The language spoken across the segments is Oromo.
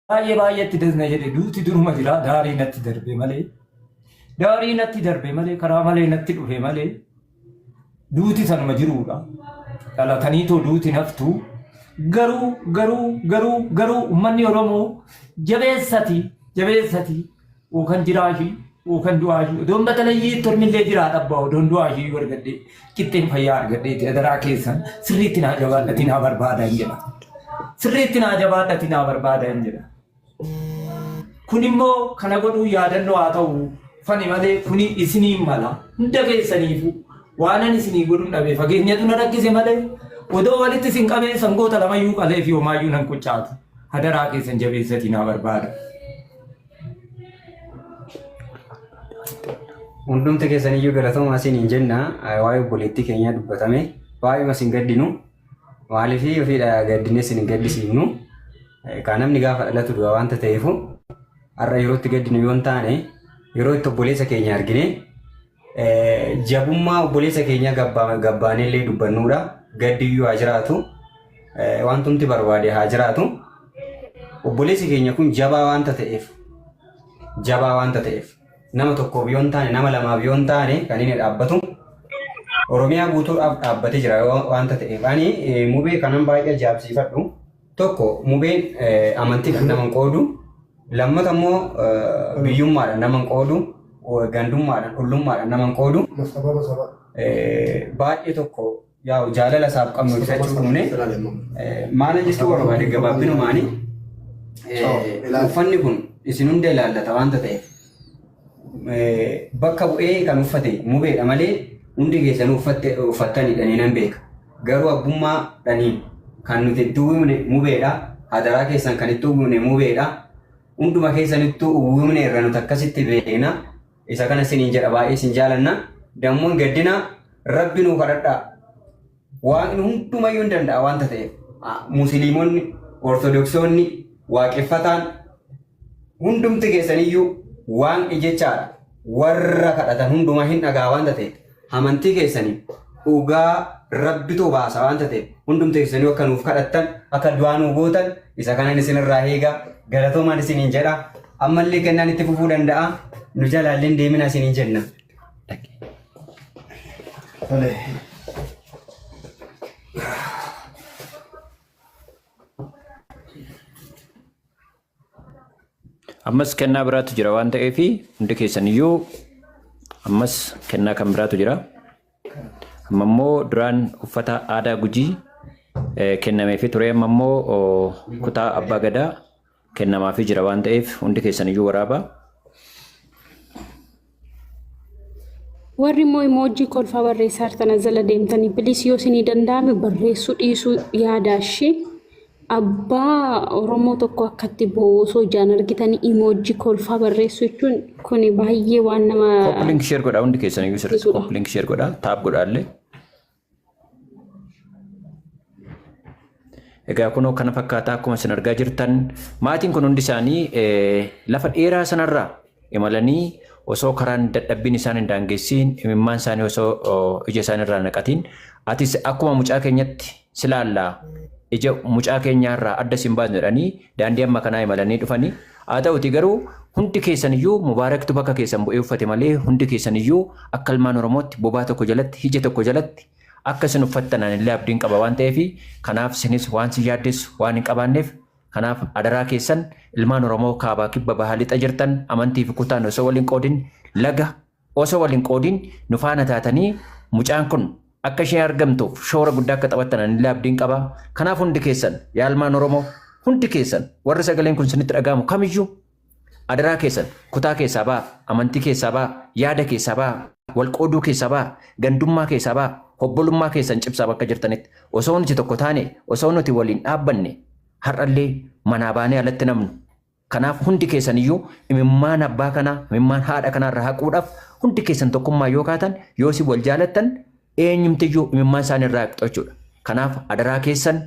Baay'ee baay'eetti dasna jedhe duuti duruma jira daarii natti darbe malee daarii natti darbe malee karaa malee natti dhufe malee duuti sanuma jiruudha. Dhalatanii too duuti naftu garuu garuu garuu garuu uummanni Oromoo jabeessati jabeessati yookaan jiraashii yookaan du'aashii odoon batalayyii tormillee jiraa dhabbaa odoon du'aashii yoo argadhe qixxeen fayyaa argadheeti adaraa keessan sirriitti naa jabaadhati naa barbaadaa hin jedha. Sirriitti naa jabaadhati naa barbaadaa hin jedha. Kun immoo kana godhuu yaadannoo haa ta'u fani malee kuni isiniin mala hunda keessaniifuu waanan isinii godhuun dhabe fageenyatu na rakkise malee odoo walitti isin qabee sangoota lamayyuu qalee fi homaayyuu nan quccaatu hadaraa keessan jabeessatii naa barbaada. Hundumti keessaniyyuu galatoomaa isiniin jenna. Waa'ee obboleettii keenyaa dubbatame. Baay'uma isin gaddinu. Maaliif ofiidha gaddinee isin hin gaddisiifnu. Kan namni gaafa dhalatu du'a waanta ta'eefu har'a yeroo itti gaddinu yoo hin taane yeroo itti obboleessa keenya argine jabummaa obboleessa keenyaa gabbaanee illee dubbannuudha. Gaddiyyuu haa jiraatu. Wantumti barbaade haa jiraatu. Obboleessi keenya kun jabaa waanta ta'eef jabaa waanta ta'eef nama tokkoof yoo hin taane nama lamaaf yoo hin taane kan inni dhaabbatu Oromiyaa guutuudhaaf dhaabbatee jira waanta ta'eef ani mubee kanan baay'ee ajaa'ibsiifadhu tokko mubeen amantiidhaan nama hin qoodu lammata immoo biyyummaadhaan nama hin qoodu gandummaadhaan ollummaadhaan nama hin qoodu baay'ee tokko yaa'u jaalala isaaf qabnu ibsachuu dhumne maal jechuu barbaade gabaabbinumaani uffanni kun isin hunda ilaallata waanta ta'eef bakka bu'ee kan uffate mubeedha malee hundi keessanuu uffattanidha ni nan beeka. Garuu abbummaa dhaniin kan nuti itti uwwifne mubeedha. Hadaraa keessan kan itti uwwifne mubeedha. Hunduma keessanittuu uwwifne irra nuti akkasitti beekna. Isa kana isiniin jedha baay'ee isin jaalanna. Dammoo hin gaddina rabbi nuu kadhadhaa. Waaqni hundumayyuu hin danda'a waanta ta'eef. Musliimonni, Ortodoksonni, waaqeffataan hundumti keessaniyyuu waaqni jechaadha. Warra kadhatan hundumaa hin dhaga'a waanta ta'eef. Amantii keessanii dhugaa rabbitu baasa waanta ta'eef hundumti keessanii akka nuuf kadhattan akka du'aa nuu gootan isa kanan isinirraa eega galatoomaan isiniin jedha. Ammallee kennaan itti fufuu danda'a. Nu jalaallee hin deemina isiniin jenna. Tole. Ammas kennaa biraatu jira waan ta'eef hundi keessan iyyuu ammas kennaa kan biraatu jira. Amma immoo duraan uffata aadaa Gujii kennameefii ture amma immoo kutaa abbaa gadaa kennamaafii jira waan ta'eef hundi keessan iyyuu waraabaa. Warri immoo emoojii kolfaa barreessaa jirtan as jala deemtanii bilis yoo isinii danda'ame barreessuu dhiisuu yaadaa ishee abbaa Oromoo tokko akkatti boo'u osoo ijaan argitanii emoojii kolfaa barreessuu jechuun kuni baay'ee waan nama Copy link share godhaa hundi keessan iyyuu sirriitti gaddisiisudha. copy link share godhaa taap godhaa illee. Egaa kunoo kana fakkaataa akkuma isin argaa jirtan maatiin kun hundi isaanii lafa dheeraa sanarraa imalanii osoo karaan dadhabbiin isaan hin daangessiin imimmaan isaanii osoo ija isaanii irraa naqatiin atis akkuma mucaa keenyatti si laallaa ija mucaa keenyaarraa adda sin baasnu jedhanii daandii amma kanaa imalanii dhufanii haa ta'uti garuu hundi keessan iyyuu mubaaraktu bakka keessan bu'ee uffate malee hundi keessan iyyuu akka ilmaan Oromootti bobaa tokko jalatti hija tokko jalatti akka isin uffattan anillee abdiin qaba waan ta'eef kanaaf isinis waan si yaaddessu waan hin qabaanneef kanaaf adaraa keessan ilmaan Oromoo kaabaa kibba baha lixa jirtan amantii fi kutaan osoo wal hin qoodin laga osoo wal hin qoodin nu faana taatanii mucaan kun akka isheen argamtuuf shoora guddaa akka taphattan anillee abdiin qaba kanaaf hundi keessan yaa ilmaan Oromoo hundi keessan warri sagaleen kun isinitti dhaga'amu kamiyyuu Adaraa keessan kutaa keessaa ba'a, amantii keessaa ba'a, yaada keessaa ba'a, wal qooduu keessaa ba'a, gandummaa keessaa ba'a, hobbolummaa keessan cimsaa bakka jirtanitti. Osoo nuti tokko taane, osoo nuti waliin dhaabbanne har'allee manaa baanee alatti namnu. Kanaaf hundi keessan iyyuu imimmaan abbaa kanaa, imimmaan haadha kanaa irraa haquudhaaf hundi keessan tokkummaa yoo kaatan, yoo isin wal jaalattan eenyumtiyyuu imimmaan isaanii irraa haqxu jechuudha. Kanaaf adaraa keessan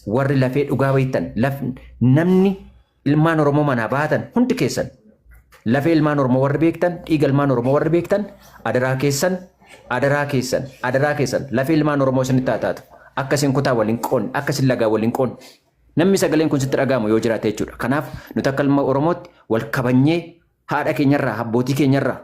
warri lafee dhugaa beektan, namni Ilmaan Oromoo manaa baatan hundi keessan lafee ilmaan Oromoo warri beektan dhiiga ilmaan Oromoo warri beektan adaraa keessan adaraa keessan adaraa keessan lafee ilmaan Oromoo isinitti haa taatu akka isin kutaa waliin qoonne akka isin lagaa waliin qoonne Namni sagaleen kun sitti dhaga'amu yoo jiraate jechuudha. Kanaaf nuti akka ilma Oromootti wal kabanyee haadha keenyarraa abbootii keenyarraa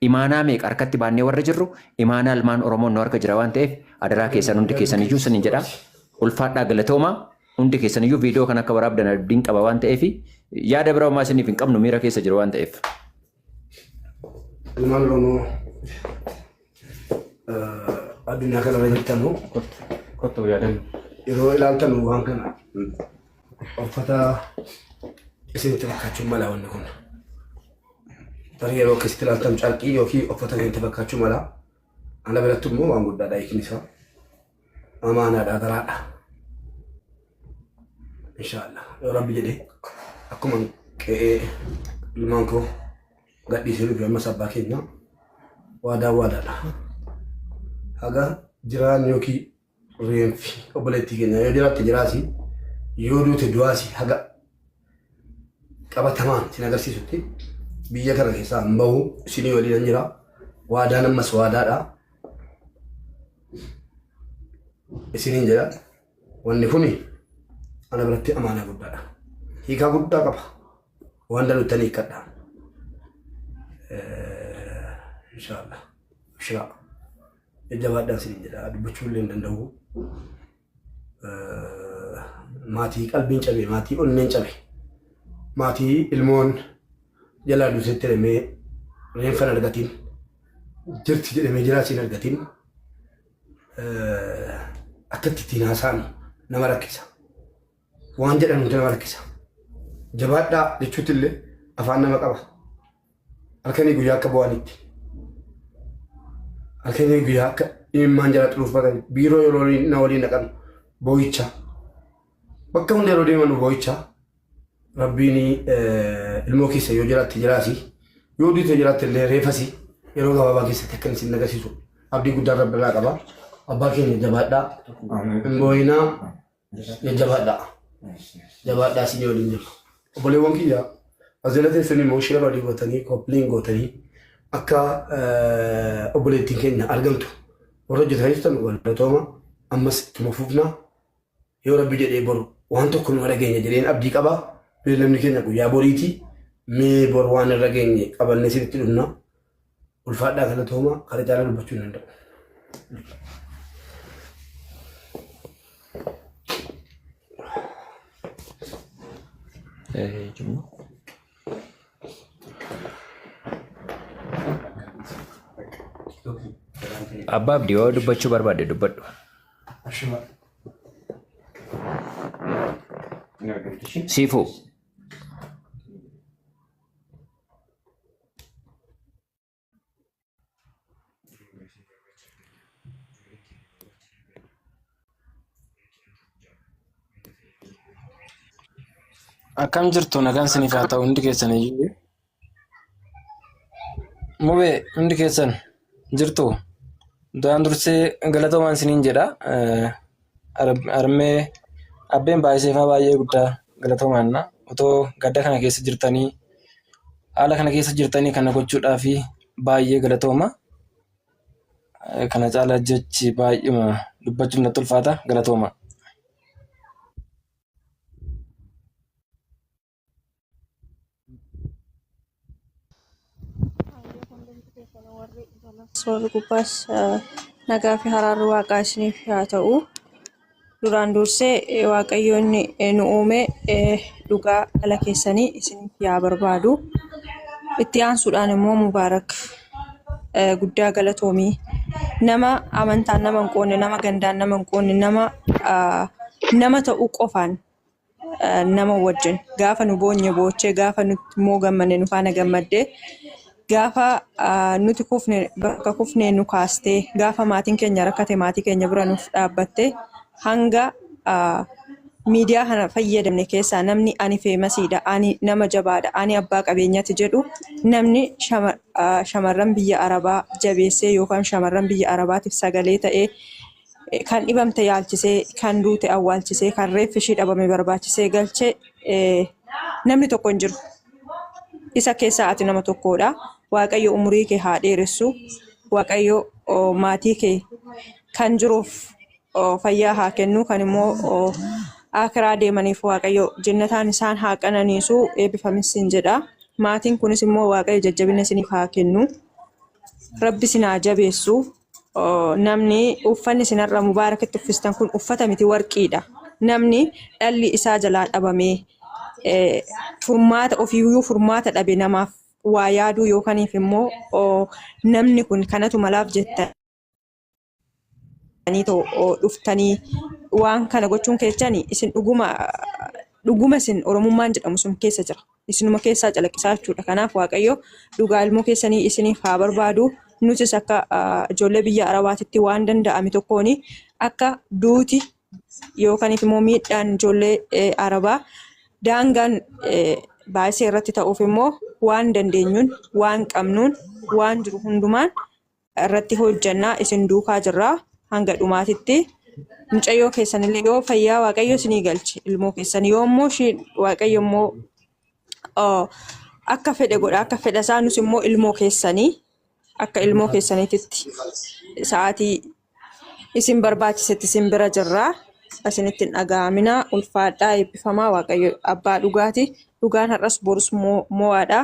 imaanaa meeqa harkatti baannee warra jirru imaanaa ilmaan Oromoon nu harka jira waan ta'eef adaraa keessan hundi keessan iyyuu sinin jedha. Ulfaadhaa galatoomaa hundi keessan iyyuu viidiyoo kan akka waraabdan abdiin qaba waan ta'eef yaada biraa homaa isiniif hin qabnu miira keessa jiru waan ta'eef. Ilmaan Oromoo addunyaa kanarra jirtanu Kottu yaadannu. yeroo ilaaltanu waan kana uffata isinitti fakkaachuu mala wanni kun. Tarii yeroo akkasitti ilaaltan carqii yookiin uffata isinitti fakkaachuu mala. Ana biratti immoo waan guddaadha hiikni isaa. Amaanaadha garaadha. Inshaallah yoo rabbi jedhe akkuma qe'ee ilmaan koo gadhiisee dhufe ammas abbaa keenya waadaa waadaadha. Haga jiraan yookiin reenfi obboleettii keenya yoo jiraatte jiraasi yoo duute du'aasi haga qabatamaan sin agarsiisutti biyya kana keessaa hin bahu isinii waliin jira. Waadaan ammas waadaadha. Isiniin jedha. Wanni kuni ana biratti amaanaa guddaadha. Hiikaa guddaa qaba. Waan daluuttan hiikkadha. Inshaallah. Abshiraa. Jajjabaadhaan isiniin jedha. Dubbachuu illee hin danda'u. Maatii qalbiin cabe, maatii onneen cabe, maatii ilmoon jalaa duusetti jedhamee reenfa hin argatiin, jirti jedhamee jiraas hin argatiin, akkatti ittiin haasa'an nama rakkisa. Waan jedhan hundi nama rakkisa. Jabaadhaa jechuutti illee afaan nama qaba. Halkanii guyyaa akka bu'anitti. Halkanii guyyaa akka imimmaan jala xuruufatan biiroo yeroo na waliin dhaqan boo'icha. Bakka hunda yeroo deeman boo'icha. Rabbiin ilmoo keessa yoo jiraatte jiraasi yoo duute jiraatte illee reefasi yeroo gabaabaa keessatti akkan isin agarsiisu abdii guddaa rabbi irraa qaba. Abbaa keenya jabaadhaa. Hin boo'inaa. Jajjabaadhaa. Jabaadhaa isinii waliin jirra. Obboleewwan kiyya as jala teessanii immoo sheer walii gootanii koppiliin gootanii akka obboleettiin keenya argamtu warra hojjetaa jirtan galatooma ammas ittuma fufna yoo rabbi jedhee boru waan tokko nu dhageenya jedheen abdii qaba beellamni keenya guyyaa boriiti mee bor waan irra geenye qabannee isinitti dhufna Ulfaadhaa galatooma kana caalaa dubbachuu hin danda'u. Abbaa Abdii yoo dubbachuu barbaadde dubbadhu. Ashuma. Siifuu. Akkam jirtu nagaan isiniif haa ta'u hundi keessan iyyuu. Mubee hundi keessan jirtu. Duraan dursee galatoomaan isiniin jedha. Harmee abbeen baay'iseefaa baay'ee guddaa galatoomaan otoo gadda kana keessa jirtanii haala kana keessa jirtanii kana gochuudhaaf baay'ee galatooma. Kana caalaa jechi baay'uma dubbachuun natti ulfaata galatooma. Warri gubbaas nagaa fi haraarri waaqaa isiniif haa ta'u. Duraan dursee Waaqayyo inni nu uume dhugaa dhala keessanii isiniif yaa barbaadu. Itti aansuudhaan immoo Mubaarak guddaa galatoomii. Nama amantaan nama hin qoonne, nama gandaan nama hin qoonne, nama nama ta'uu qofaan nama wajjin gaafa nu boonye boochee gaafa nuti immoo gammanne nu faana gammaddee gaafa nuti kufne bakka kufne nu kaastee gaafa maatiin keenya rakkate maatii keenya bira nuuf dhaabbattee hanga miidiyaa kana fayyadamne keessaa namni ani feemasiidha ani nama jabaadha ani abbaa qabeenyati jedhu namni shamarran biyya arabaa jabeessee yookaan shamarran biyya arabaatiif sagalee ta'ee kan dhibamte yaalchisee, kan duute awwaalchisee, kan reeffi ishii dhabame barbaachisee galche namni tokko hin jiru. Isa keessaa ati nama tokkodha. Waaqayyo umurii kee haa dheeressu. Waaqayyo maatii kee kan jiruuf fayyaa haa kennu. Kan immoo akiraa deemaniif Waaqayyo jennataan isaan haa qananiisu eebbifamis sin jedha. Maatiin kunis immoo Waaqayyo jajjabina isiniif haa kennu. Rabbi isin haa jabeessu. Namni uffanni isin har'a Mubaarakitti uffistan kun uffata miti warqiidha. Namni dhalli isaa jalaa dhabamee furmaata ofiiyyuu furmaata dhabe namaaf waa yaaduu yookaniif immoo namni kun kanatu malaaf jettanii dhuftanii waan kana gochuun keessan isin dhuguma dhuguma isin Oromummaan jedhamu sun keessa jira. Isinuma keessaa calaqqisaa jechuudha. Kanaaf Waaqayyo dhugaa ilmoo keessanii isiniif haa barbaadu. Nutis akka ijoollee biyya Arabaatitti waan danda'ame tokkoon akka duuti yookaan immoo miidhaan ijoollee Arabaa daangaan baay'isee irratti ta'uuf immoo waan dandeenyuun, waan qabnuun, waan jiru hundumaan irratti hojjannaa isin duukaa jirraa hanga dhumaatitti. Mucayyoo keessanillee yoo fayyaa Waaqayyo isinii galche ilmoo keessan yoo immoo ishiin Waaqayyo immoo akka fedhe godha akka fedha isaa nus immoo ilmoo keessanii akka ilmoo keessaniititti sa'aatii isin barbaachisetti isin bira jirraa isinitti hin dhaga'amina ulfaadhaa eebbifamaa Waaqayyo abbaa dhugaati dhugaan har'as borus mo'aadha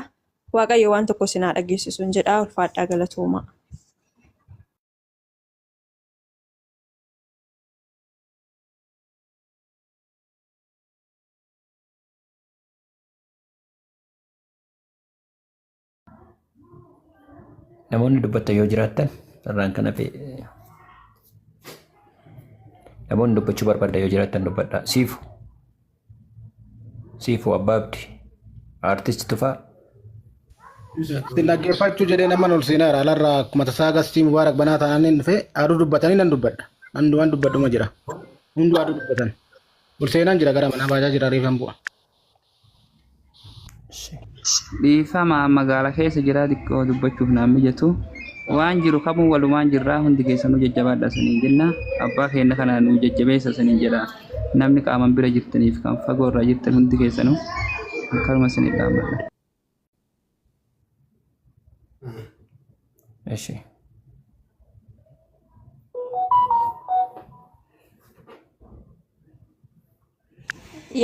Waaqayyo waan tokko isin haa dhageessisu hin jedhaa ulfaadhaa galatoomaa. Namoonni dubbattan yoo jiraattan irraan kan hafe namoonni dubbachuu barbaadan yoo jiraattan dubbadhaa. Siifu. Siifu Abbaa Abdi. Artist Tufaa. Isin dhaggeeffachuu jedhee nama ol seenaa jira. Alarraa akkuma tasaa gastii Mubaarak banaa taanaan hin dhufe aduu dubbatanii nan dubbadha. Nan waan dubbadhuma jira. Hunduu aduu dubbatan. Ol seenaan jira gara manaa baajaa jira reefan bu'a. Dhiifama magaala keessa jira xiqqoo dubbachuuf naan mijatu. Waan jiru kamuu walumaan jirraa hundi keessanuu jajjabaadha isiniin jenna. Abbaa keenya kana nuu jajjabeessa isiniin jedha. Namni qaaman bira jirtaniif kan fagoo irraa jirtan hundi keessanuu akkanuma isiniif dhaammadha. Eshi.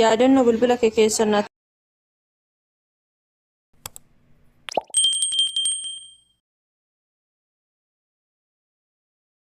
Yaadannoo bilbila kee keessa na